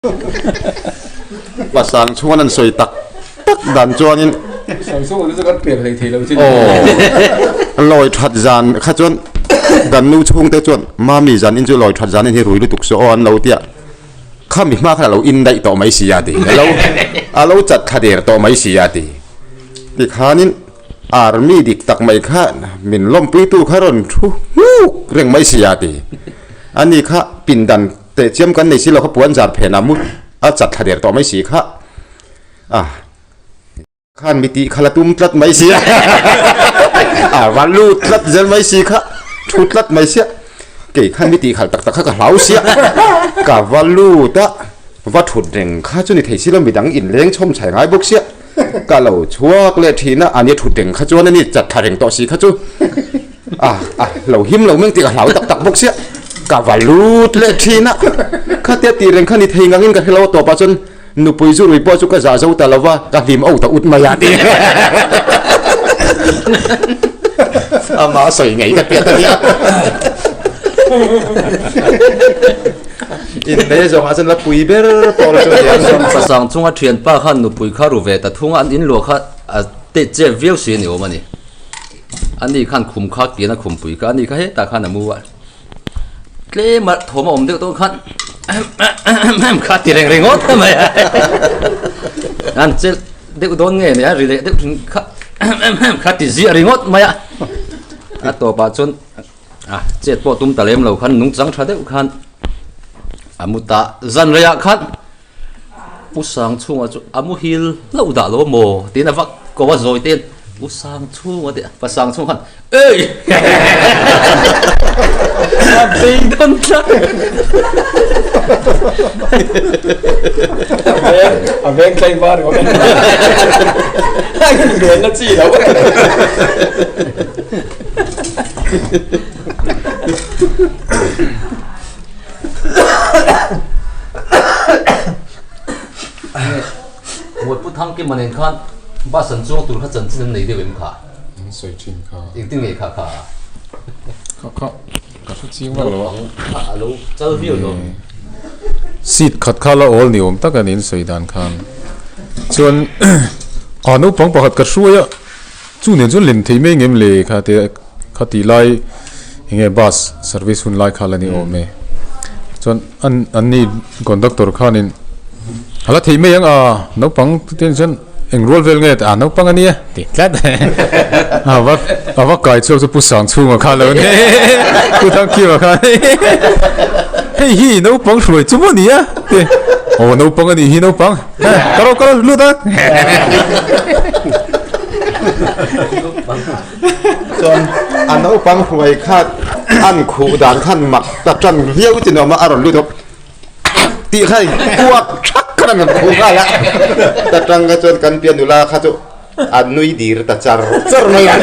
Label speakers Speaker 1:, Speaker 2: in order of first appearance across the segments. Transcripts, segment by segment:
Speaker 1: Pasang chhungan an sawi tak tak dan chuanin Aw lawi that zan kha chuan kan nu chhungte chuan mami zan in chu lawi that zan in hi rui lutuk saw aw an lo tia khami hma khan a lo in daih tawh mai si a ti a lo a lo chat thla der tawh mai si a ti tikhanin army dik tak mai kha min lawmpuitu kha rawn thu hnuk reng mai si a ti ani kha pindan Teh chiam kan nei si lo kha puan zar phen ah mu a chat thla der tawh mai si kha a khan mi tih kha la tum tlat mai si a a va lut tlat zel mai si kha thu tlat mai sia kei khan mi tih khalh tak tak kha ka hlau sia ka va lut a va thut reng kha chu ni thei si lo midang inleng chhawm chhai ngai bawk sia ka lo chhuak leh thin a ani thut reng kha chuan ani chat thla reng tawh si kha chu a a lo him lo meng tih ka hlau tak tak bawk sia ka va lut leh thin a khatia tih reng kha ni thei ngangin ka hre lo a tawpah chuan nupui zu rui pawh chu ka zah zo ta lo va ka hlim o ta ut mai a ti amah a sawi ngei ka piat a nia Innei zawngah chuan la pui ber pawh la chu a ni ang.
Speaker 2: Pasang chunga thianpa khan nupui kha ru ve ta thung a, an inluah kha a teh chep viau si a ni awm a ni. Ani khan khum kha kian a khumpui kha ani kha hetah khan a mu a, tlem a thawm a awm deuh tawh khan ahem kha ti reng ringawt mai a, an chelh deuh dawn nge ni a ri leh deuh thin kha ahem kha ti ziah ringawt mai a, a tawpah chuan. A chet pawh tum ta lem lo khan nungchang tha deuh khan a mu ta zan reiah khan Pu Sangchhunga chu a muhil hlauh dah lo maw tiin a vak ko a zawi te Pu Sangchhunga te Pa Sangchhunga khan ei a beidawn tlat
Speaker 3: a veng tlai var ringawt a invenna chi lo.
Speaker 2: Mualpu Thangkima nen khan bus an chuang tur kha chanchin an nei deuh em kha?
Speaker 4: An sawi thin kha.
Speaker 2: Engtin nge kha kha?
Speaker 4: Kha kha ka hre chiang vak lo a.
Speaker 2: Kha a lo chal viau lo.
Speaker 4: Seat khat kha la awl ni awm tak a ni an sawi dan khan. Chuan a naupang pakhat ka hruai a. Chu nen chuan lem thei mai ngem le kha te kha tih lai enge bus service hun lai kha la ni awm e. Chuan an an ni conductor khanin a la thei mai ang a naupang te chuan eng rual vel nge a naupang a nia ti tlat a va a va kai chhuak chu pu sang chhunga kha lo ni pu Thangkima kha hei hi naupang hruai chu maw nia ti aw naupang a nih hi naupang. Ka ro ka ro lut a.
Speaker 1: Chuan a naupang hruai kha an khuh dan khan mak ta tan viau chi nuam a a rawn lut a tih kha kuak thak khan an rawn khuh nghal a. Ta tang kha chuan kan pian nula kha chu a nui dir ta char char mai a.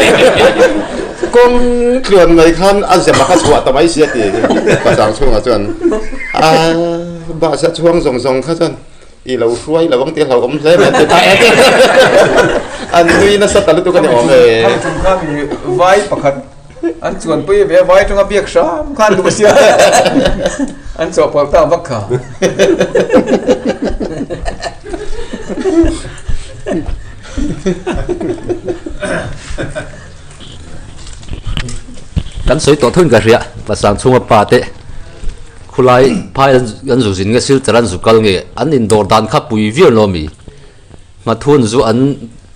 Speaker 1: Kawng tluan mai khan a zem a kha chhuah ta mai si a ti pasang chhungah chuan a bus a chhuang zawng zawng kha chuan I lo hruai lo ang tih a hlauhawm hle mai a ti ta a. An nui nasa ta lutuk a ni awm e.
Speaker 3: Khami tum kha mi vai pakhat an chuanpui ve a, vai atanga biak hram kha an duh sia. An chawhpawlh ta vak kha.
Speaker 2: Kan sawi tawh thun ka hria, Pasang chhunga pa te khulai phai an zu zin nge silchar an zu kal nge an indawr dan kha pui viau lo ami hmathun zu an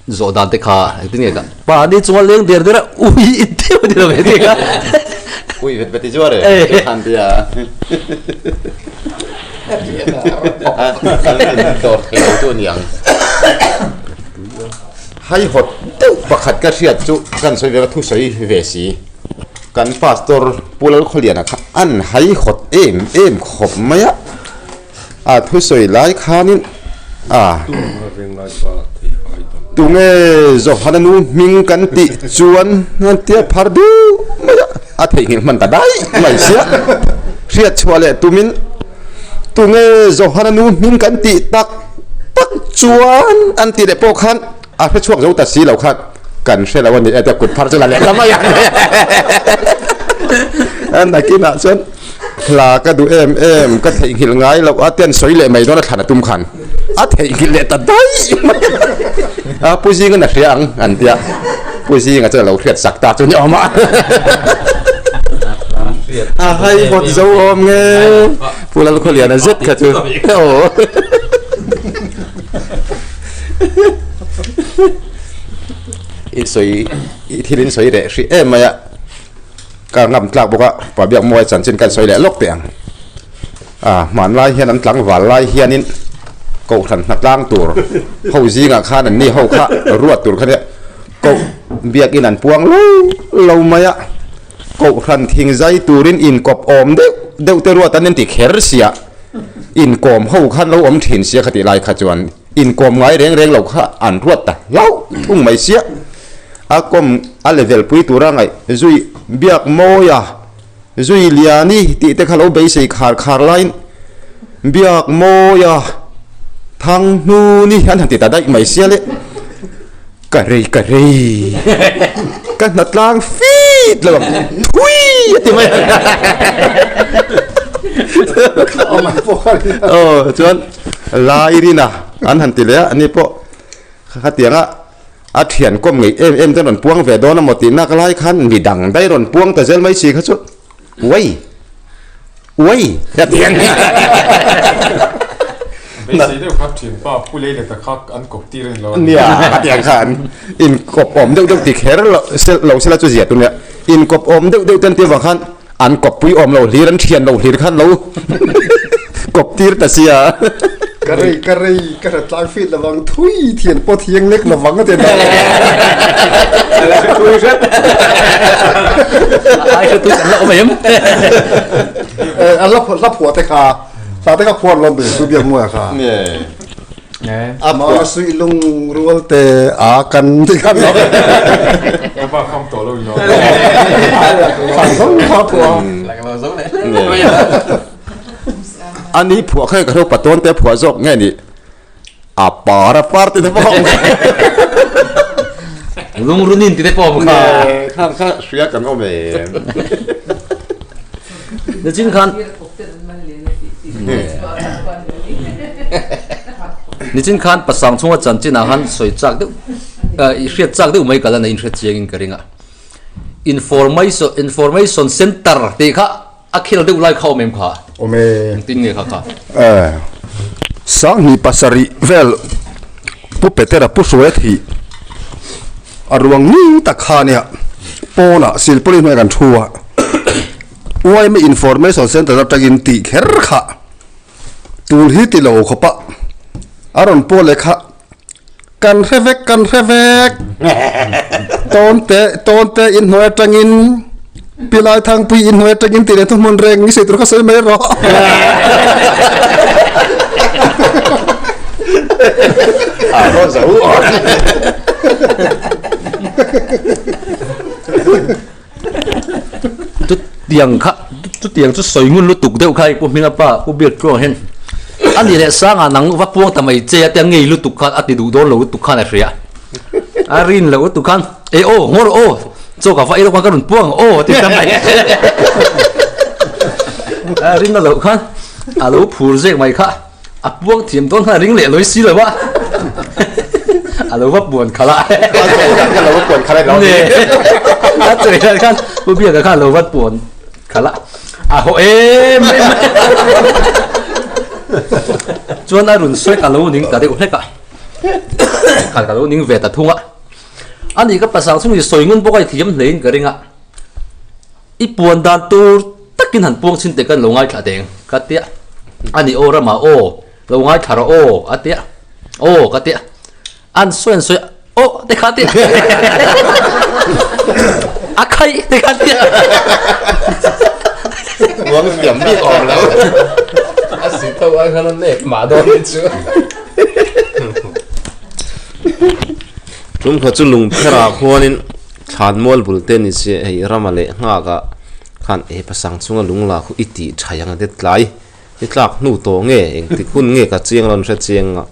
Speaker 2: zawh dan te kha engtin nge ka pa ni chunga leng der der a ui i deuh a ni lo ve ti kha
Speaker 1: ui vet vet i zuar e han tia an indawr thei lo chu a ni ang. Haihawt deuh pakhat ka hriat chu kan sawi ve a thusawi ve si. Kan pastor Pu Lalkhawliana kha an haihawt em em khawp mai a, a thusawi lai khanin a tunge Johana nu hming kan tih chuan an tia phar duh mai a, a theihnghilh hman ta daih mai sia. Hriat chhuah leh tumin tunge Johana nu hming kan tih tak tak chuan an tih leh pawh khan a hre chhuak zo ta si lo khan kan hre lo a ni e tia kut phar chu la leh ta mai ang. A nakinah chuan Hla ka duh em em, ka theihnghilh ngai loh a te an sawi leh mai dawn a thlan a tum khan a theihnghilh leh ta daih mai a, Pu Zinga'n a hria ang an tia, Pu Zinga chuan a lo hriat sak ta chu ni awm a, a haihawt zo awm nge Pu Lalkhawliana zet kha chu aw. I sawi i thil in sawi reh hrih em mai a. Ka ngam tlak bawk a, pa biak mawi chanchin kan sawi leh lawk teh ang. A hmanlai hian an tlangval lai hianin kohhran hna tlang tur ho zingah khan an ni ho kha ruat tur kha nia koh biakin an puang lo lo mai a, kohhran thing zai turin inkawp awm deuh deuh te ruat an inti kher sia, inkawm ho khan lo awm thin sia khatih lai kha chuan inkawm ngai reng reng lo kha an ruat ta hlauh thung mai sia. A kawm a level pui tura ngaih zui biak mawi a, zui liani tih te kha lo beisei khar khar laiin biak mawi a, thang hnuni an han ti ta daih mai sia le. Ka rei ka rei ka hna tlang fit lo ang thui a ti mai ang. Aw chuan Lairina an han ti leh a, ani pawh khatianga A thian kawm ngeih em em te rawn puang ve dawn a maw tih nak lai khan mi dang daih rawn puang ta zel mai si kha chu uai uai a ti ang.
Speaker 4: Beisei deuh kha thianpa pu lei leh ta kha an kawp tir a ni lo a ni.
Speaker 1: Nia a ti ang khan inkawp awm deuh deuh ti kher lo se lo sela chu zia tur nia inkawp awm deuh deuh ten tir vang khan an kawppui awm lo hlir an thian lo hlir khan lo kawp tir ta sia.
Speaker 5: Ka rei ka rei ka hre tlang fit lovang thui thian pawh thiang lek lovang a ti na.
Speaker 3: Thui hret.
Speaker 2: Ai hre tui kan la awm em.
Speaker 5: A la la phuah te kha hla te kha phuah lawm be chu biak mawi a kha.
Speaker 1: A
Speaker 5: phuah suih lung rual te a kan ti khan lo.
Speaker 4: Ka pa fam tawh lo in lo.
Speaker 5: Khang zo kha phuah.
Speaker 1: Ani phuah kha ka hro patawn te phuah zawk nge ni a par a par ti te pawh awm kha.
Speaker 2: Lungrunin ti te pawh awm kha.
Speaker 1: Khang kha hria kan awm em.
Speaker 2: Nichin khan Nichin khan pasang chunga chanchin ah khan sawi chak deuh i hriat chak deuh mai kal a nei inhriat chiang in ka ring a. Information information center tih kha a khel deuh lai kha awm em kha?
Speaker 5: Awm e.
Speaker 2: Engtin nge kha kha?
Speaker 5: Sanghnih pasarih vel Pu Petera Pu Hruaia thih a ruang ni tak kha nia pawnah silpawlin hnuaiah kan thu a. Uaime Information Centre atangin tih kher kha tul hi ti lo khawp a, a rawn pawl leh kha kan hre vek kan hre vek tawn te tawn te inhnuai atangin Pilai Thangpui inhnuai atangin tih leh thuhmun reng i sawi tur kha sawi mai rawh.
Speaker 1: A rawn zo awm.
Speaker 2: Chutiang kha chutiang chu sawi ngun lutuk deuh kha pu Hminga pa Pu Biak Tluang hian a ni leh sangah nang va puang ta mai che a tia ngei lutuk khan a ti duh dawn lo lutuk khan a hria a rin loh lutuk khan e aw ngaw rawh aw chaw ka va ei lawk khan ka rawn puang ang aw a ti ta mai a rin na loh khan a lo phur zek mai kha a puang thiam dawn khan a ring leh lawi si lo a a lo va puan khalh a
Speaker 1: a lo va puan khalh a
Speaker 2: a chawi dan khan pu biaka khan a lo va puan khalh a a haw em em chuan a rawn sawi ka lo ning ta deuh hlek a khan ka lo ning ve ta thung a ani ka pasal chhung hi sawi ngun bawk a i thiam hle in ka ring a I puan dan tur takin han puang chhin teh kan lo ngaithla deng ka tia. Ani aw ramah aw lo ngaithla rawh aw a tia. Aw ka tia. An sawi an sawi aw te kha tia. A khaih te kha tia.
Speaker 1: Puang thiam bik awm lo.
Speaker 3: A si tho ai khan a nek mah dawn ni chu.
Speaker 6: Tumkhat chu lungpherah khuanin Thlan mual bul te ni se hei rama leh nghak ah khan he pasang chunga lung la khu i tih tha ang a det tlai i tlak hnu tawh nge engtik hun nge ka chiang lo an hre chiang a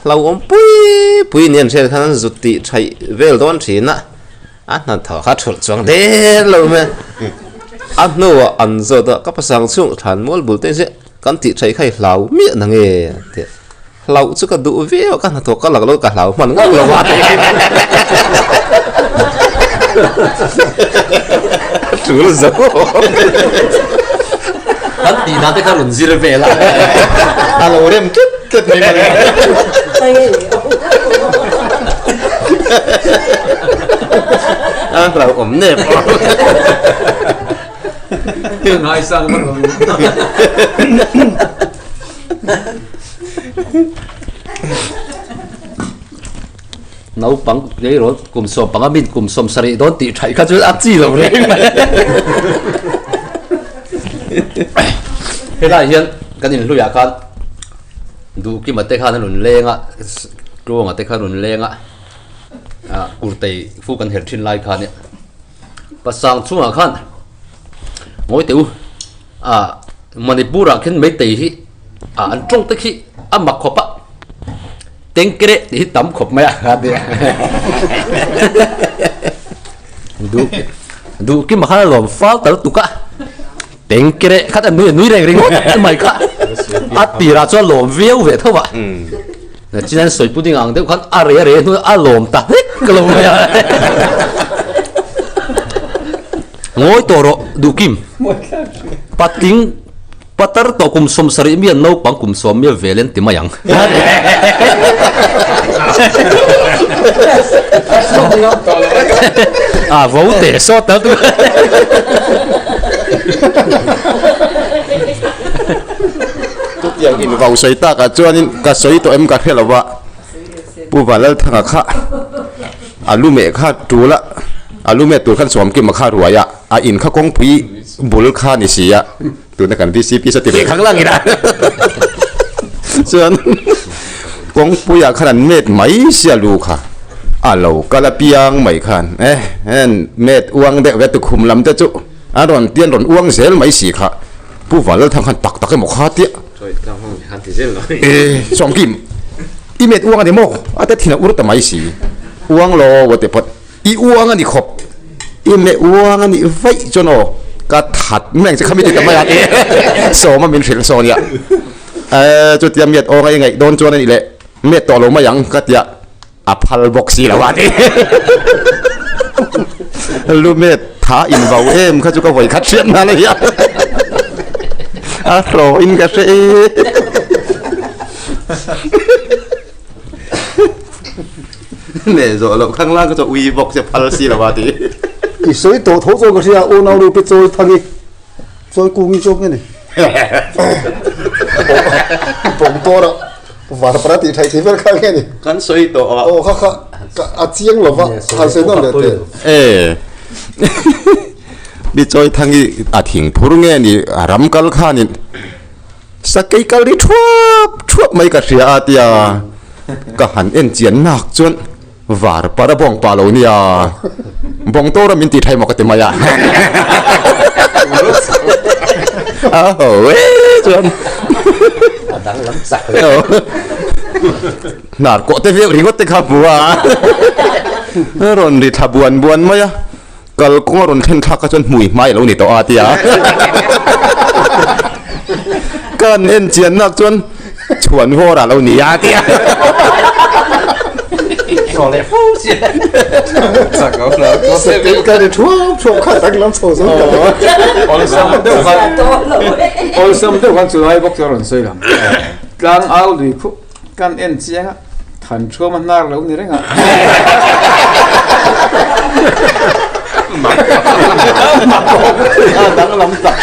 Speaker 6: hlauhawm pui pui ni an hriat khan an zut tih thaih vel dawn thin a a hnathawh kha thulh chuang der lo mai. A hnuah an zawt a, ka pasang chhung thlan mual bul te hi kan tih theih kha i hlau miah na nge a ti a. Hlauh chu ka duh viau a, ka hnathawk ka lak lo ka hlau hman ngauh lo a ti. A tul zo.
Speaker 2: Kan tih dan te kha rawn zir vel a.
Speaker 1: A lo rem tlat tlat mai mawle. A hlauhawm nep aw.
Speaker 3: Ngaisang vak lo.
Speaker 2: Naupang tleirawl kum 15 min kum 70 dawn tih thaih kha chu a chi lo reng mai. Helai hian kan inhluiah khan Duhkima te khan a rawn leng a, Tluanga te khan a rawn leng a, Kurtei fu kan her thin lai khan Pasang chungah khan ngawi teh u. A Manipur ah khian Meitei hi a an tawng te khi a mak khawp a, tengkere tih hi tam khawp mai a a ti a. Duh duh kim khan a lawm fal tal tuk a, tengkere khat a nui a nui reng ringawt mai kha a tirah chuan lawm viau ve tho a. Chian sawi pudding ang deuh khan a rei a rei a hnu a lawm ta hlek ka lo mai a. Ngawi tawh rawh Duhkim. Patling patar tawh kum 70 mi an naupang kum 10 mi a vel an ti mai ang. A vo teh sawt a tu. Chutiang in vau sawi takah chuanin ka sawi tawh em ka hre lo va, Pu Vanlalthanga kha a lu meh kha tul a, a lu meh tur khan Sawmkima kha ruai a, a in kha kawngpui bul kha ni si a, tuna kan VCP saw ti ve khang lang ina chuan kawngpuiah khan an met mai sia lu kha a lo kal a piang mai khan eh en met uang deuh ve tukhum lam te chu a rawn tian rawn uang zel mai si kha. Pu Vanlalthang khan tak tak emaw kha tia. E Sawmkim, i met uang a ni maw? A te thin a ur ta mai si. Uang lo a ti phawt. I uang a ni khawp. I meh uang a nih vaih chuan aw ka that mai ang che kha mi ti ta mai a ti. Sawma min hrilh sawn nia. E chutia miat awng a i ngaih dawn chuan a nih leh met tawh lo mai ang ka tia. A phal bawk si lo a ti. Lumet tha in vau em kha chu ka vawi khat hriat nghal a nia. A hlawh in ka hre e. Ne zawh loh khang lang ka chu ui bawk che phal si lo a ti.
Speaker 5: I sawi tawh tho chuan ka hria unau nu pi chawi thang i chawi kung i zawk nge ni. Bawng tawr a. Var para tih theih tih vel kha nge ni?
Speaker 1: Kan sawi tawh a.
Speaker 5: Aw kha kha a chiang lo va, han sawi nawm leh teh.
Speaker 1: E Mi chawi thang hi a thing phur nge ni a ram kal khanin sakei kal ri thuap thuap mai ka hria a tia ka han en chian nak chuan var para bawng pah lo nia bawng tora min tih thei maw ka ti mai a a ho e chuan
Speaker 2: a danglam chak
Speaker 1: hnar kawh te viau ringawt te kha hmu a rawn ri thla buan buan mai a kalkawng a rawn thlen thlak kha chuan hmui hmai a lo ni tawh a tia kan en chian nak chuan chhuan vawr a lo ni a tia
Speaker 3: Awlsam deuh khan chulai bawk chu a rawn sawi lang. Tlang au lui khup kan en chiang a. Than thuam a hnar lo ni reng a.
Speaker 1: A danglam tak.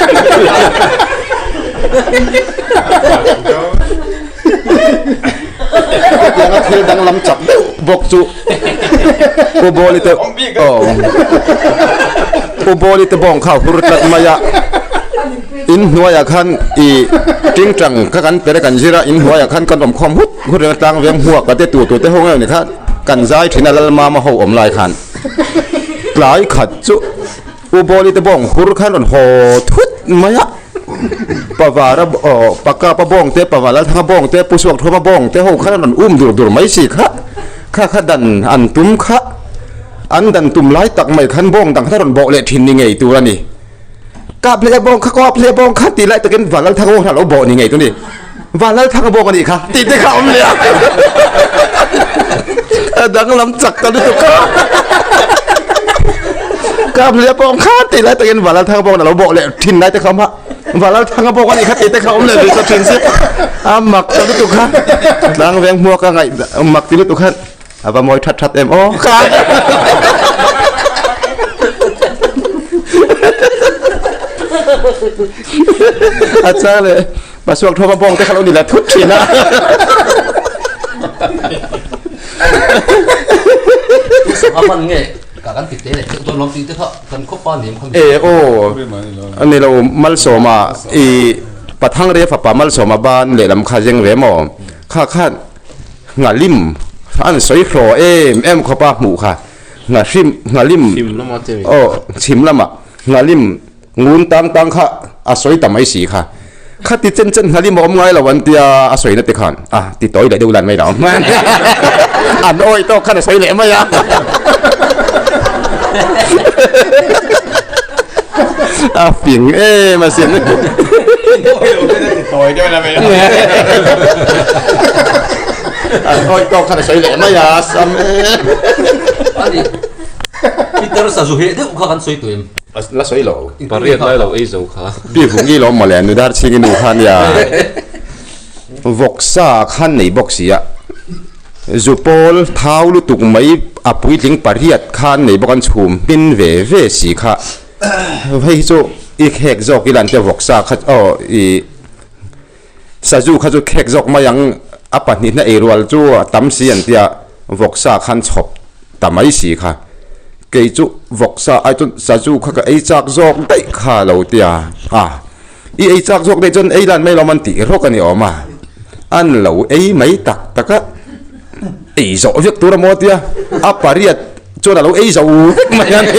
Speaker 1: Hetianga thil danglam chak deuh bawk chu Pu Bawli te aw Pu Bawli te bawng kha a hur tlat mai a. In hnuaiah khan i tingtang kha kan per a kan zir a, in hnuaiah khan kan awm khawm hut hut reng a tlang veng hmuak a te tu tu te ho ngeuh ni kha kan zai thin a Lalmama ho awm lai khan tlai khat chu U Bawli te bawng hur khan rawn haw thut mai a, Pavara aw Pakapa bawng te Pava Lalthanga bawng te Pu Suakthuma bawng te ho khan an rawn um dur dur mai si kha kha kha dan an tum kha an dan tum lai tak mai khan bawng dang khan a rawn bawh leh thin ni ngei tur a ni. Kap hle bawng kha kap hle bawng kha tih lai takin Vanlalthanga bawng kha a lo bawh ni ngei tu ni. Vanlalthanga bawng a nih kha tih te kha a awm leh a. A danglam chak ta lutuk kha. Kap hle bawng kha tih lai takin Vanlalthanga bawng a lo bawh leh thin lai te kha a awm a. Vanlalthanga bawng a nih kha tih te kha a awm leh ve ta thin si. A mak ta lutuk kha. Tlangveng hmuak a ngaih mak ti lutuk khan A va mawi that that em aw. A chang leh Pasuak thawma bawng te kha lo ni la thut thin a.
Speaker 2: Sangha man nge ka kan ti te leh theuh dawn lawm tih te kha kan khawp pa nen kha.
Speaker 1: E aw ani lo Malsawma i Pathangre fapa Malsawma ban lehlam kha zeng ve maw kha khan Nghalim an sawi hlawh em em khawp a hmuh kha Nghahrim Nghalim aw chhim lamah Nghalim ngun tang tang kha a sawi ta mai si kha Khati chen chen Nghalim a awm ngai lo an tia a sawina te khan a ti tawi leh deuh lan mai lo an awi tawk khan a sawi leh mai a a fing em a sin. An awi tawk khan a sawi leh mai a sam e.
Speaker 2: Ani Peter sazu heh deuh kha kan sawi tawh em?
Speaker 1: La sawi lo.
Speaker 6: Pariat lai lo ei zo kha.
Speaker 1: Pi vung i lo mawle nudar chhing i nu khan ia vawksa khan nei bawk sia Zupawl thau lutuk mai a puitling pariat khan nei bawk an chhum hmin ve ve si kha. Hei hi chu i khek zawk ila an tia vawksa kha aw i sazu kha chu khek zawk mai ang a pahnihna ei rual chu a tam si an tia vawksa khan chhawp ta mai si kha. Kei chu vawksa ai chuan sazu kha ka ei chak zawk daih kha lo tia a i ei chak zawk daih chuan ei lan mai lo an tih rawk a ni awm a an lo ei mai tak tak a ei zawh vek tur a maw tia a pariat chuan a lo ei zo vek mai a ni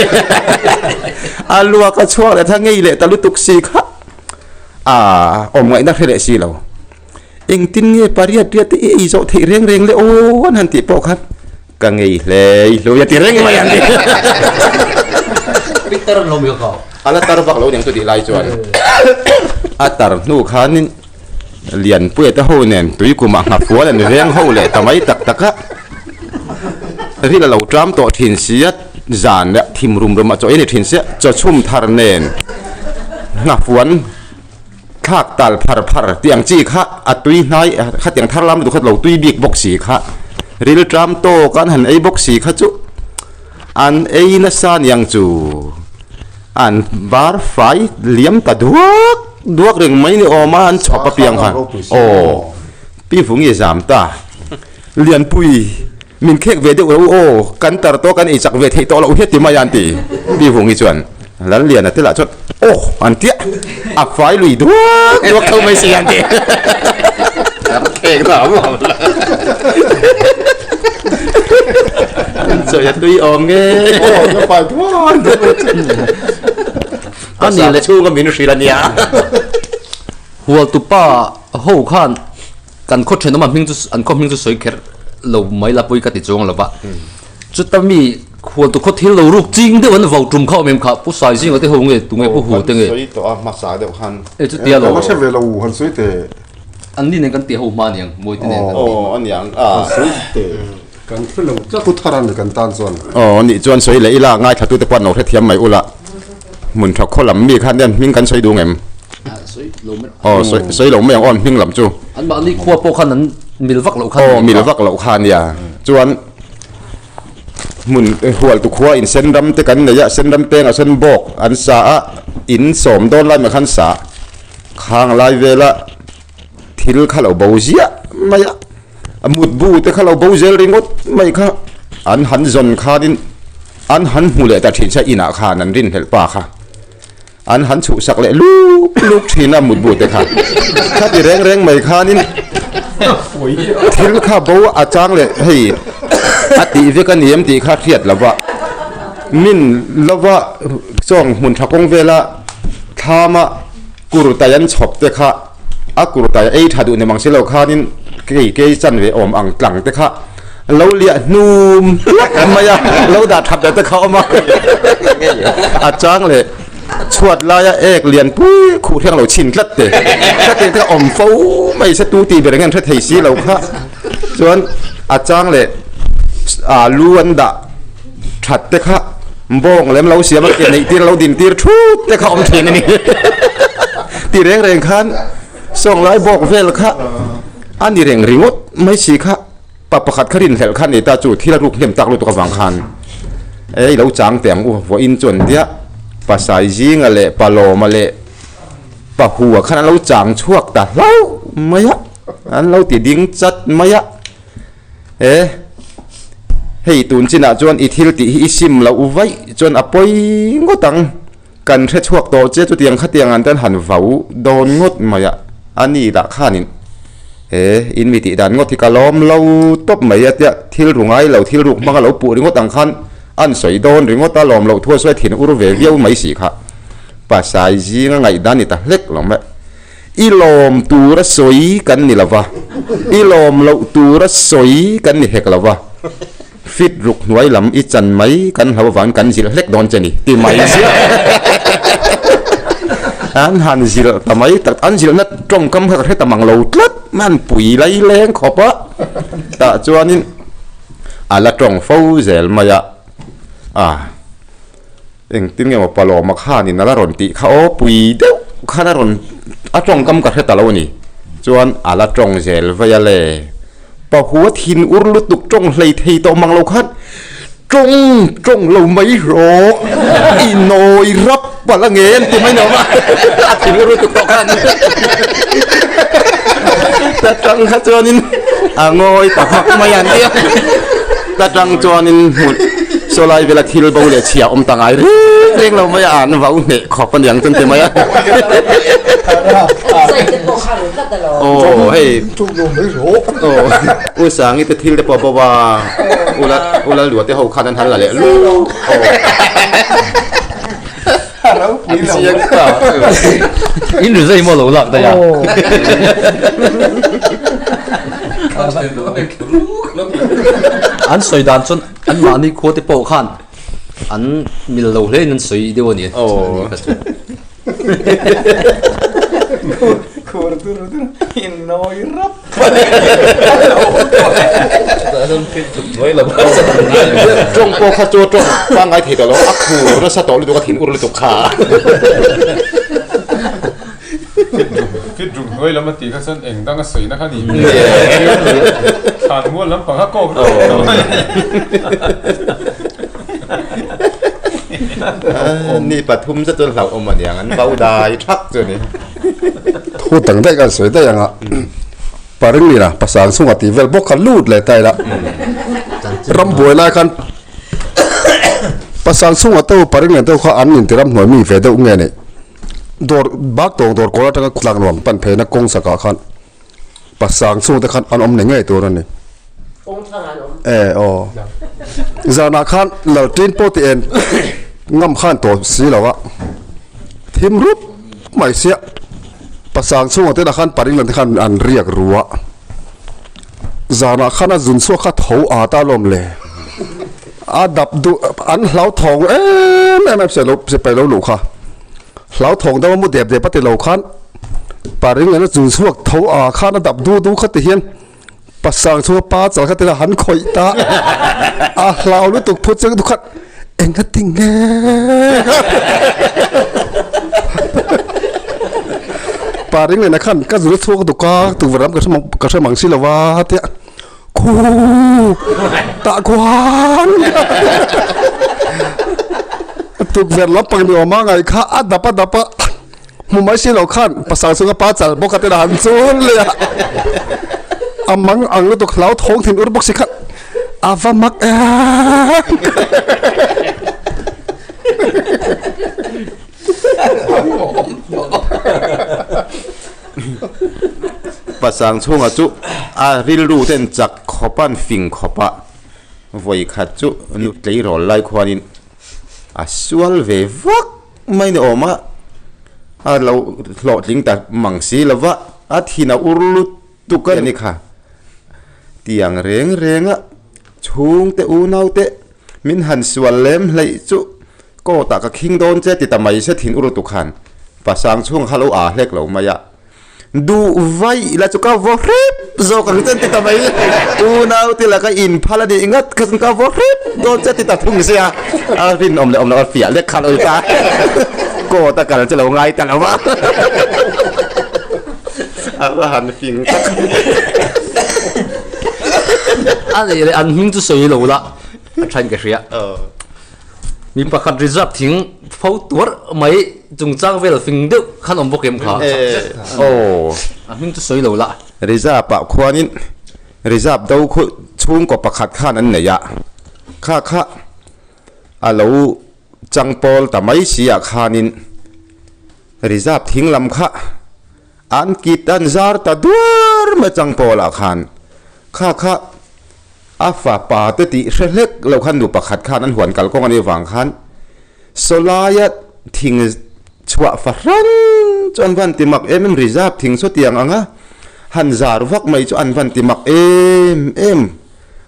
Speaker 1: a luak a chhuak leh thla ngei leh ta lutuk si kha a awm ngaihna hre leh si lo engtin nge pariat riat te i ei zawh theih reng reng le aw an han tih pawh khan ka ngei hle hlui a ti reng mai a ni
Speaker 2: Peter an lo mi kha
Speaker 1: a la tar vak lo ning chu tih lai chuan a tar hnu khanin Lianpuia te ho nen tui kumah nghafual an veng ho leh ta mai tak tak a, ril a lo ṭam tawh ṭhin si a, zan leh thim rum rum a chaw ei ni ṭhin sia, chaw chhum thar nen nghafuan thlak tal phar phar tih ang chi kha a tui hnai khatiang thar lam lutuk kha lo tui bik bawk si kha, ril ṭam tawk an han ei bawk si kha chu an ei nasa niang chu an bar fai liam ta duak. Duak reng mai ni awm a an chhawp apiang khan aw Pi Vungi zam ta Lianpui min khek ve deuh lo aw kan tar tawh kan eichak ve theih tawh loh hiat ti mai a an ti Pi Vungi chuan Lalliana te lah chuan aw an tia a fai lui duak duak tho mai si an ti An chawi a tui awm nge aw ka fai duak duak
Speaker 2: A ni leh
Speaker 1: chhunga min hrilh a nia.
Speaker 2: Hualtupa ho khan kan khaw thenawm a hming chu an khaw hming chu sawi kher lo mai la pawi ka ti chuang lo va. Chuta mi hualtu khaw thil lo ruk ching deuh an vau tum kha awm em kha Pu Saizinga te ho nge tunge Pu Hu te nge.
Speaker 1: Kan sawi tawh a hmasa deuh khan.
Speaker 2: E chutia lo.
Speaker 5: Ka hre ve lo han sawi teh.
Speaker 2: An ni nen kan tih ho hma aniang Mawite nen kan tih.
Speaker 1: Aw aniang a.
Speaker 5: Han sawi teh. Kan hre lo tlat. Pu Thara ni kan tan chuan.
Speaker 1: Aw nih chuan sawi leh ila ngaithlatute pawh an lo hrethiam mai ula. Hmun tha khaw lam mi khan hian hming kan sawi duh em? Aw sawi sawi lo mai ang aw an hming lam chu.
Speaker 2: An mahni khua pawh khan an mil vak loh kha
Speaker 1: Aw mil vak loh kha nia. Chuan hmun hualtu khua in sen ram te kan nei a, sen ram peng a sen bawk an sa a, in sawm dawn lai mai khan sa khang lai vela thil kha lo bo ziah mai a. A mutbu te kha lo bo zel ringawt mai kha an han zawn khanin an han hmu leh ta thin che inah khan an rinhlelh pa kha an han chhuhsak leh luk luk thin a mutbu te kha khati reng reng mai khanin thil kha bo a chang leh hei a tih vek a ni em tih kha hriat lova min lova chawng hmun tha kawng vela thlama kurtai an chhawp te kha A kurtai ei tha duh ni mang si lo khanin kei kei chanve awm ang tlang te kha lo liah hnum hlak mai a, lo dah that leh te kha awm a, a chang leh. Chhuat laia ek lian pui khuh hriang lo chhin tlat te. Ka tih te awm fo mai se tu tih ber eng nge an hre thei si lo kha. Chuan a chang leh ah lu an dah that te kha bawng lem lo siam a ke neih tir lo din tir thut te kha awm thin a ni. Ti reng reng khan sawng lai bawk vel kha a ni reng ringawt mai si kha. Pa pakhat kha rinhlelh kha ni ta chu thil a ruk hnem tak lutuk avang khan ei lo chang teh ang u vawiin chuan tia pa Saizinga leh pa Lawma leh pa Hua khan an lo chang chhuak ta hlauh mai a, an lo ti ding chat mai a, e hei tun chinah chuan i thil tih hi i sim loh vaih chuan a pawi ngawt ang kan hre chhuak tawh che chutiang khatiang an tan han vau dawn ngawt mai a, a ni lah khanin. He in mi tih dan ngawt hi ka lawm lo tawp mai a tia thil ru ngai lo thil ruk hmang a lo puh ringawt ang khan an sawi dawn ringawt a lawm loh thu a sawi thin ur ve viau mai si kha. Pasai zinga ngaihdan ni ta hlek lo mai. I lawm tur a sawi kan ni lo va, i lawm loh tur a sawi kan ni hek lo va, fit ruk hnuai lam i chan mai kan hlo avangin kan zilh hlek dawn che ni ti mai ziah. An han zilh ta mai tak, an zilhna tawngkam kha ka hre ta mang lo tlat mai, an pui lai leng khawp a, tah chuanin a la tawng fo zel mai a, a engtin nge maw Palawma khanin a la rawn tih kha aw pui deuh khan a rawn a tawngkam ka hre ta lo a ni, chuan a la tawng zel vei a le. Pahua thin ur lutuk tawng hlei thei tawh mang lo khan tawng tawng lo mai rawh i nawi rap palh a nge an ti mai nuam a, a thin ur lutuk tawh khan ta tang kha chuanin a ngawi ta hmak mai an tia ta tang chuanin hmun saw lai vela thil bo leh chhia awm ta ngai reng reng lo mai a an vau hneh khawp a niang chuan ti mai a. Aw hei. U Sangi te thil te pawh bo a, U la U Lalduha te ho khan an han la leh luh.
Speaker 2: An chiang ta. In ri zai maw lo lak daih a. An sawi dan chuan an mahni khua te pawh khan an mil lo hle in an sawi deuh a ni. Aw.
Speaker 3: Khur dur dur in nawi rap.
Speaker 1: Tawng pawh kha chu tawng pangngai thei tawh lo a khur nasa tawh lutuk a thin ur lutuk kha.
Speaker 4: Fit ruk hnuai lam a tih kha chuan eng dang a sawi na kha ni. Thlan mual lampang kha kawk ruk.
Speaker 1: Ni pathum zet chuan hlauhawm a niang an bo dai thak chu a ni.
Speaker 5: Thu dang daih kan sawi daih ang a, paring nila pasang chungah tih vel bawk kha lut leh ta ila ram buai lai khan pasang chungah te paring lian deuh kha an inti ram hnuai mi ve deuh nge ni dawr bak tawng dawr kawl atanga tlak nuam pan pheina kawng chakah khan Pasang chhungte khan an awm ni ngei tur a ni. E aw. Zanah khan lalṭin pawh ti en ngam khan tawh si lo a. Thim rup mai sia. Pasang chhungah te lah khan paring lam te khan an riak ru a. Zanah khan a zun chhuak kha tho at a lawm le. A dap duh an hlauthawng em em em sipai lo luh kha. Hlauthawng deuh a mu dep dep a ti lo khan. Paring lehna chu chhuak tho a khan a dap du du kha ti hian pasang chhunga pa chal kha tila han khawih ta a hlau lutuk phut chang du khat eng a ti nge paring lehna khan ka zul chhuak duk a tukverh lam ka hre ka hre mang si lo va tia khu tah khuan tukverh lampang ni awm a ngaih kha a dap a dap a. Hmu mai si lo khan pasal chunga pa chal bawk a te han chun leh a, a mang ang lutuk hlau thawng thin ur bawk si khan a va mak em.
Speaker 1: Pasang chhungah chu a rilru ten chak khawp a, an fing khawp a, vawi khat chu nu tleirawl lai khuanin a sual ve vak. Mai ni awm a, a lo hlawhtling ta mang si lo va, a thin a ur lutuk a ni kha. Tiang reng reng a, chhungte unau te min han sual lem hleih chu Court ah ka khing dawn che ti ta mai se thin ur lutuk khan pasang chhung kha lo aa hlek lo mai a. Duh vaih la chu ka vaw hrep zawk ang che ti ta mai. Unau te laka in phal a nih ngat kha chuan ka vaw hrep dawn che ti ta thung sia. A rinawm leh awm loh a fiah lek khan awi ta. Court a kal che lo ngai ta lo va. A va han fing tak.
Speaker 2: A nih leh an hming chu sawi lo la a thain ka hria. Mi pakhat reserve thing fo tuar mai chungchang vel fing deuh khan awm bawk em kha.
Speaker 1: Aw.
Speaker 2: A hming chu sawi lo la.
Speaker 1: Reserve ah khuanin reserve do khu chhungkaw pakhat khan an nei a, kha kha a lo changpawl ta mai si ah khanin reserve thing lam kha an kit an zar ta duar mai changpawl ah khan kha kha A fapa te tih hre hlek lo khan nu pakhat khan an huan kalkawng a nih vang khan sawlaia thing chhuah fahran chu an van ti mak em em reserve thing saw tiang ang a, han zar vak mai chu an van ti mak em em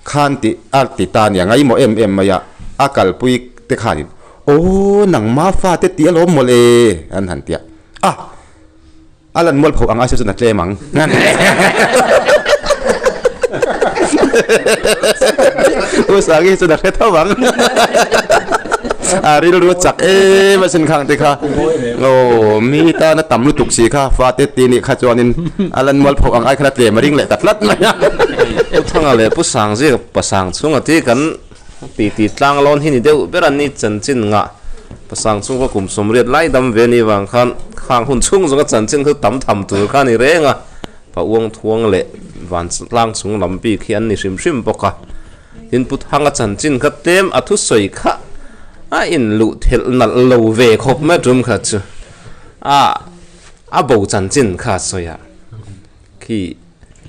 Speaker 1: khan tih a ti ta nia ngaimawh em em mai a, a kalpui te khanin aw nangma fate tih alawm mawle an han ti a, a. A lan mual pho ang ai se chuan a tlem ang. U Sangi chuan a hre tho ang. A rilru chak em a sin khang te kha. Aw mi tana tam lutuk si kha fate ti nih kha chuanin a lan mual pho ang ai khan a tlem a ring leh ta tlat mai a.
Speaker 6: Pu Thanga leh Pu Sangzia pasang chhunga ti kan Titi tlang lawn hi ni deuh ber an ni chanchin ngah pasang chhungkaw kum sawmriat lai dam ve ni vang khan khang hun chhung zawnga chanchin chu tam tham tur kha a ni reng a, pa uang thuang leh van tlang chung lam bik hi an ni hrim hrim bawk a. Tin Pu Thanga chanchin kha tlem a thusawi kha a inluh thelh nalh lo ve khawp mai tum kha chu a a bo chanchin kha a sawi a khi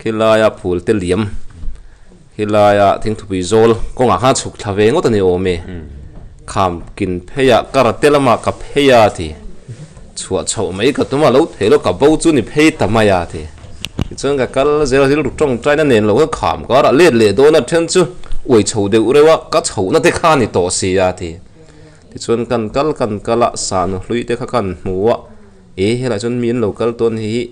Speaker 6: khilaia phul te liam. Helaia thingthupui zawl kawngah khan chhuk thla ve ngawt a ni awm e. Kham kin pheiah karate lamah ka phei a ti. Chhuah chhoh mai ka tum a, lo thei lo ka bo chu ni phei ta mai a ti. Tichuan ka kal zel a, rilru tawngtaina nen lo khan kham karah let leh dawn a, then chu uai chho deuh reuh a, ka chhohna te kha a ni tawh si a ti. Tichuan kan kal kan kal a, sahnu hlui te kha kan hmu a, e helaiah chuan mi an lo kal tawn hi.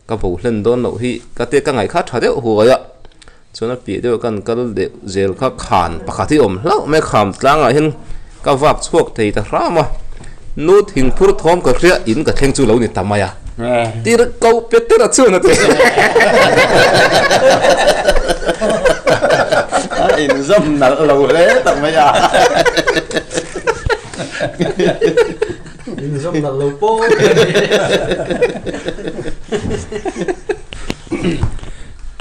Speaker 6: Ka bo hlen dawn loh hi ka te ka ngaih kha tha deuh huai a, chuan a piah deuh kan kal deuh zel kha khan pakhat hi awm hlauh mai a, kham tlangah hian ka vak chhuak thei ta hram a, nu thingphur thawm ka hria in ka thleng chu lo ni ta mai a, tir ko pe tir a chuan a ti.
Speaker 1: A inzawm nalh lo hle tak mai a.
Speaker 2: Inzawm nalh lo pawh.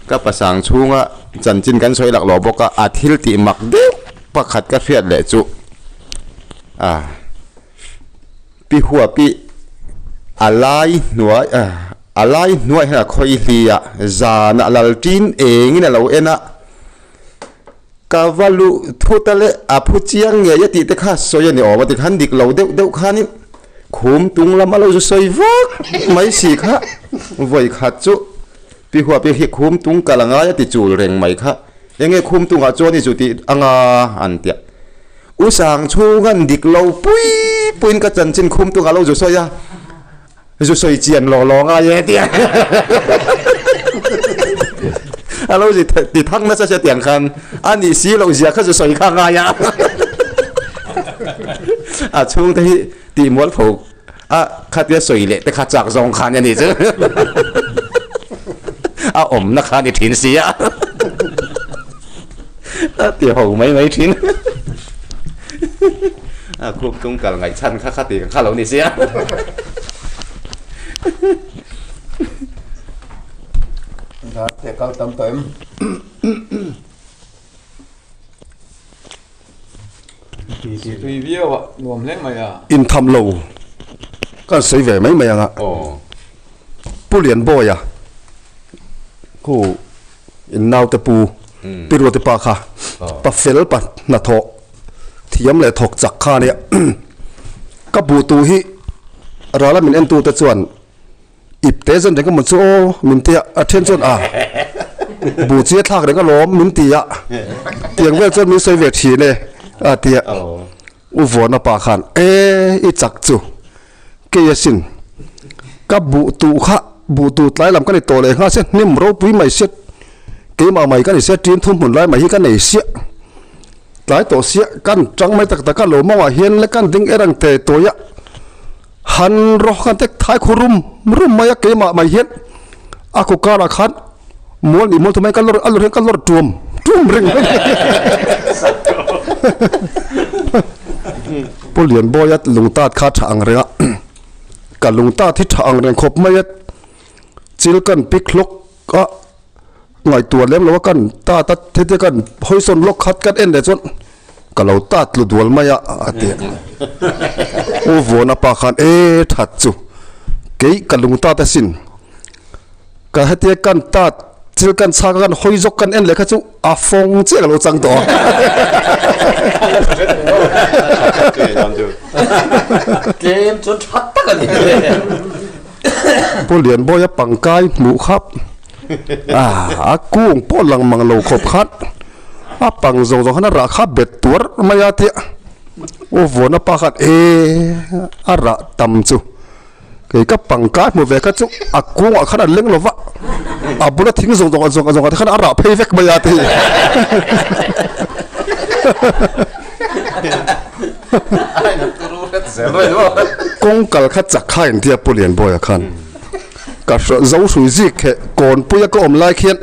Speaker 1: Ka pasang chhunga chanchin kan sawi lak lo bawk a, a thil tih mak deuh pakhat ka hriat leh chu a pi huapi a lai hnuai a lai hnuai hian a khawi hli a, zan a lal ṭin engin a lo en a. Ka va luh thut a leh a phu chiang ngei a tih te kha sawi a ni awm a ti khan dik lo deuh deuh khanin khum tung lam a lo zu sawi vak mai si kha vawi khat chu pi huap hi khum tung kal a ngai a ti chul reng mai kha enge khum tungah chuan i zu tih anga an tia u sang chhungan dik lo pui puiin ka chanchin khum tungah lo zu sawi a Zu sawi chian law law ngai e tia a lo zi ti thang nasa sia tiang khan a nih si loh zia kha zu sawi kha ngai a a chhung te hi tih mual pho a khatia sawi leh te kha chak zawng khan a ni chu a awmna kha ni thin si a a ti ho mai mai thin a khup tung kal ngaih chhan kha kha ti kha lo ni sia
Speaker 3: Dar te kal tam tawh em. Ti ti tui viau a nuam hle mai a.
Speaker 5: Intham lo kan sawi ve mai mai ang a. Pu Lianbawia khu In naute pu Pi Ruati pa kha pa fel pa hnathawh thiam leh thawk chak kha ania. Ka buh tu hi rala min entu te chuan ip te zen reng emaw chu aw min ti a, a then chuan a buh chi a thlak reng alawm min ti a, tiang vel chuan min sawi ve thin e a ti a. U Vuana pa khan, E, i chak chu kei asin, ka buh tuh kha buh tuh tlai lam ka ni tawh leh nghal sia, hnim ropui mai sia, keimah mai ka ni sia, ṭin thum hmun lai mai hi ka nei sia, tlai tawh sia, kan ṭang mai tak tak a, lo mawngah hian le kan ding er ang te tawi a, han rawh khan tek thai khu rum rum mai a, keimah mai hian a khu karah khan mual nih mual thu mai ka lawr a lawr hian ka lawr ṭuam ṭuam reng mai. Pu Lianbawia lungtat kha tha ang reng a, ka lungtat hi tha ang reng khawp mai a, chil kan pik hlawk a, ngaihtuah lem lo a kan tat a, hetia kan hawisawn lawk khat kan en leh chuan ka lo tat tlu dual mai a a ti a. U Vuana pa khan e that chu kei ka lungtat asin. Ka hetia kan tat thil kan chhak a kan hawi zawk kan en leh kha chu a fawng chiah ka lo chang tawh a.
Speaker 2: Tlem chuan tha tak a ni.
Speaker 5: Pu Lianbawia pangkai hmuh khap a kung pawh lang mang lo khawp khan a pang zawng zawng khan a rah kha bet tuar mai a tia u Vuana pa khan e a rah tam chu. Kei ka pangkai hmu ve kha chu a kungah khan a leng lo va, a bula thing zawng zawng zawng zawngah te khan a rah phei vek mai a ti. Kawng kal kha chak kha intia Pu Lianbawia khan ka zo hrui zik he kawnpuia ka awm lai khian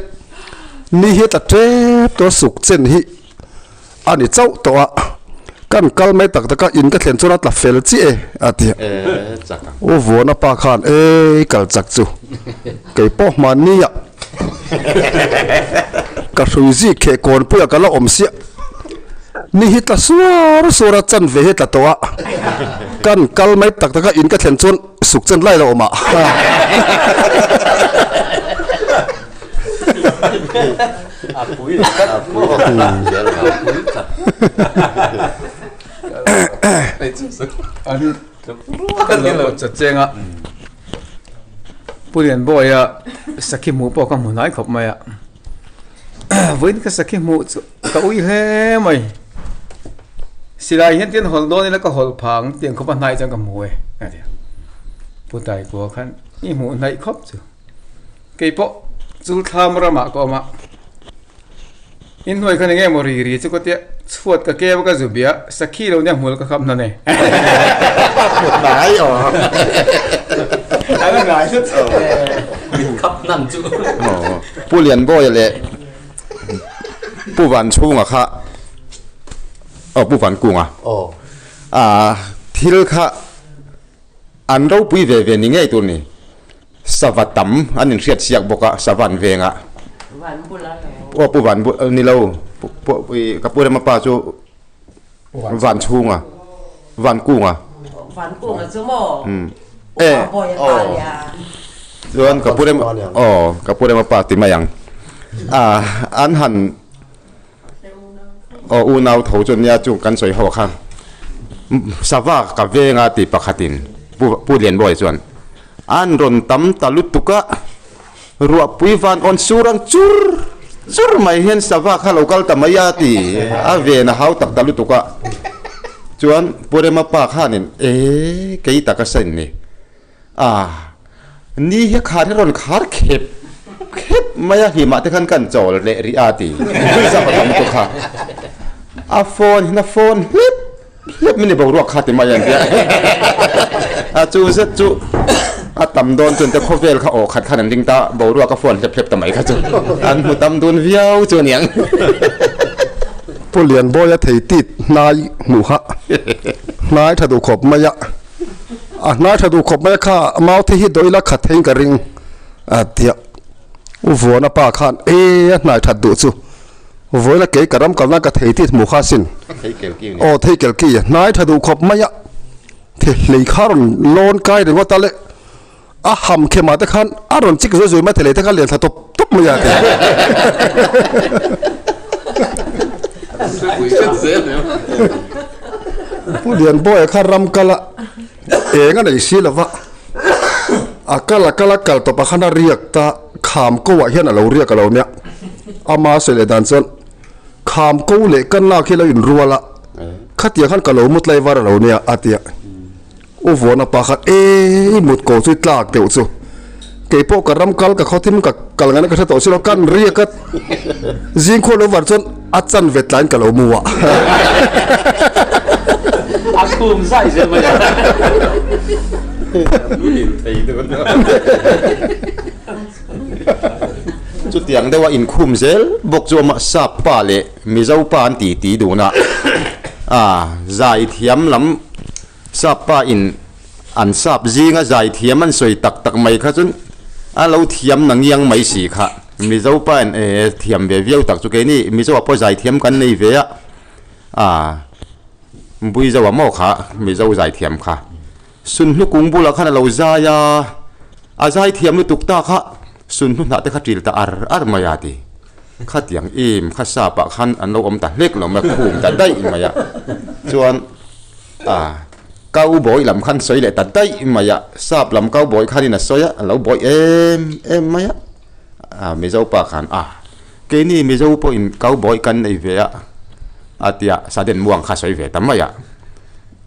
Speaker 5: ni hi tla tep tawh suk chen hi A ni chauh tawh a, kan kal mai tak tak a, in ka thlen chuan a tla fel chiah e, a ti a. U Vuana pa khan, Ei, kal chak chu, kei pawh hmanni ah ka hrui zik kheh kawnpuiah ka la awm siah, ni hi tla suar suar a, chan ve hi tla tawh a, kan kal mai tak tak a, in ka thlen chuan suk chen lai lo awm ah.
Speaker 2: A pui tlat maw? A pui tlat.
Speaker 3: An lo kawt cheng a, Pu Lianbawia sakhi hmuh pawh ka hmu hnai khawp mai a, vawiin ka sakhi hmuh chu ka ui hle mai. Silai hian tian hawlh dawn ila ka hawlh phang tiang khawp a hnai chuan ka hmu e a ti a. Pu Taikua khan i hmuh hnaih khawp chu. Kei pawh chu thlam ramah ka awm a, inhnuai khan eng emaw ri ri chu ka tia chhuat ka keu a ka zu bia sakhi lo nia hmul ka khap hnan e.
Speaker 1: Hnai aw.
Speaker 3: An ngai hlut.
Speaker 2: Min khap hnan chu.
Speaker 1: Pu Lianbawia leh Pu Vanchhunga kha aw Pu Vankunga thil kha an ropui ve ve ni ngei tur ni. Sava tam an inhriat siak bawk a, sava an veng a. Aw pu van bul ni lo pu i ka pu rema pa chu van chhunga van kunga.
Speaker 7: Van kunga chu maw?
Speaker 1: E chuan ka pu rema aw ka pu rema pa ti mai ang a an han aw unau tho chu nia chu kan sawi ho kha sava ka venga tih pakhatin pu pu Lianbawi chuan an rawn tam ta lutuk a ruahpui van awn sur ang chur chur mai hian sava kha lo kal ta mai a ti a ven a hau tak ta lutuk a chuan pu Rema pa khanin e kei taka sain ni. A, ni hi khar hi rawn khar khep khep mai a, hlimah te khan kan chawl leh rih a ti zap a tam tuk kha. A phone hian a phone hlep hlep mai ni boruak kha ti mai a nia. A chu zet chu a tam dawn chuan te khawvel kha aw khat khan an ding ta, boruak a phone hlep hlep ta mai kha chu an hmu tam dun viau chu a niang.
Speaker 5: Pu Lianbawia thei tit hnai hmuh kha hnai tha duh khawp mai a. A hnai tha duh khawp mai a kha mau thi hi dawih ila khat theiin ka ring a tia u Vuana pa khan e a hnai that duh chu vawiin a kei ka ram kalna ka thei tih hmuh kha sin aw thei kel ki a hnai tha duh khawp mai a the hlei kha rawn lawn kai ringawt a le a ham khemah te khan a rawn chik zui zui mai the lei te khan lian thla tawp tawp mai a ti. Pu Lianbawia kha ram kal a eng a nei si lo va, a kal a kal a kal tawp ah khan a riak ta kham ko ah hian a lo riak a lo nia ama sawi leh dan chuan kham ko leh ka nak hi a lo inrual a. Khatiang khan ka lo mut lai var a lo nia a ti a. U Vuana pa khan e i mut ko chu i tlak deuh chu. Kei pawh ka ram kal ka khaw thim ka kal ngaina ka hre tawh si lo kan riak a zing khual lo var chuan a chan vet laiin ka lo mu a.
Speaker 2: A khum zai zel mai a.
Speaker 1: Chutiang deuha inkhum zel bawk chu amah sap pa leh Mizo pa an ti ti dun a, a zai thiam lam sap pa in an sap zinga zai thiam an sawi tak tak mai kha chuan a lo thiam na ngiang mai si kha. Mizo pa in e thiam ve viau tak chu keini Mizo ah pawh zai thiam kan nei ve a, a Buizo ah maw kha Mizo zai thiam kha. Sunhlu kung bulah khan a lo zai a, a zai thiam lutuk ta kha sunhlu hnah te kha ṭil ta ar ar mai a ti. Khatiang im kha sap ah khan an lo awm ta hlek lo mai a, khum ta daih mai a. Chuan a cowboy lam khan sawi leh ta daih mai a, sap lam cowboy khanin a sawi a, a lo buai em em mai a. A Mizo pa khan a keini Mizo pawhin cowboy kan nei ve a, a ti a, sudden muang kha sawi ve ta mai a.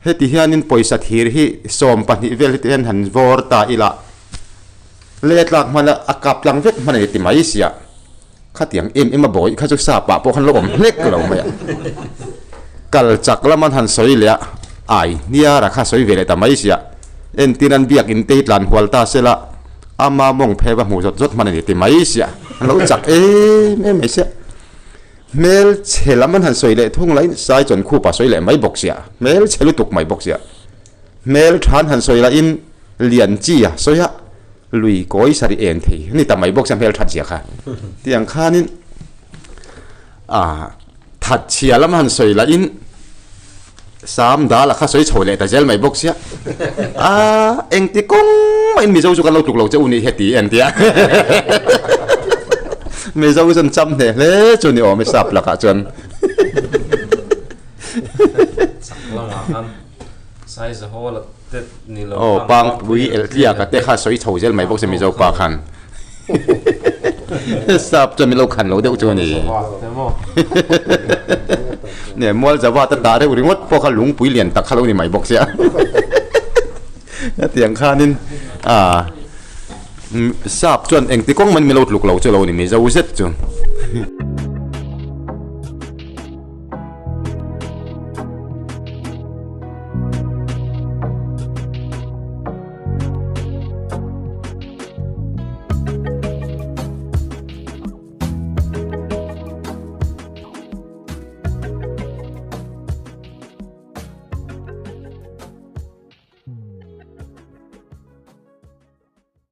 Speaker 1: Heti hianin pawisa thir hi 12 vel heti hian han vawr ta ila, lei a tlak hman a, a kap tlang vek hman a ni ti mai sia. Khatiang em em a bawi kha chu sap ah pawh khan lo awm hlek lo mai a. Kal chak lam an han sawi leh a, ai hniara kha sawi ve leh ta mai sia. Entir an biak in te hi tlan hual ta sela, ama mawng phei va hmu zawt zawt hman a ni ti mai sia. An lo chak em em mai sia. Hmel chhe lam an han sawi leh thung lahin sai chawn khupa sawi leh mai bawk sia, hmel chhe lutuk mai bawk sia. Hmel than han sawi lahin lian chi a sawi a, lui kawi sarih en thei a ni ta mai bawk sia hmel that zia kha. Tiang khanin ah that chhia lam han sawi lahin sam dal a kha sawi chho leh ta zel mai bawk sia. Ah engti kawng mahin Mizo chu kan lo tluk lo che u nih heti en tia. Mizo chuan cham hneh hle chu ni awm e sap lakah chuan.
Speaker 6: Chak lamah khan size hall a te ni lo
Speaker 1: Aw pangpui elhliak a te kha sawi chho zel mai bawk sia Mizo pa khan. Sap chuan min lo khan lo deuh chu a ni. Ne mual zava ta dah reuh ringawt pawh kha lungpui lian tak kha lo ni mai bawk sia. Hetiang khanin a sap chuan engti kawng man min lo tluk lo chu lo ni Mizo zet chu.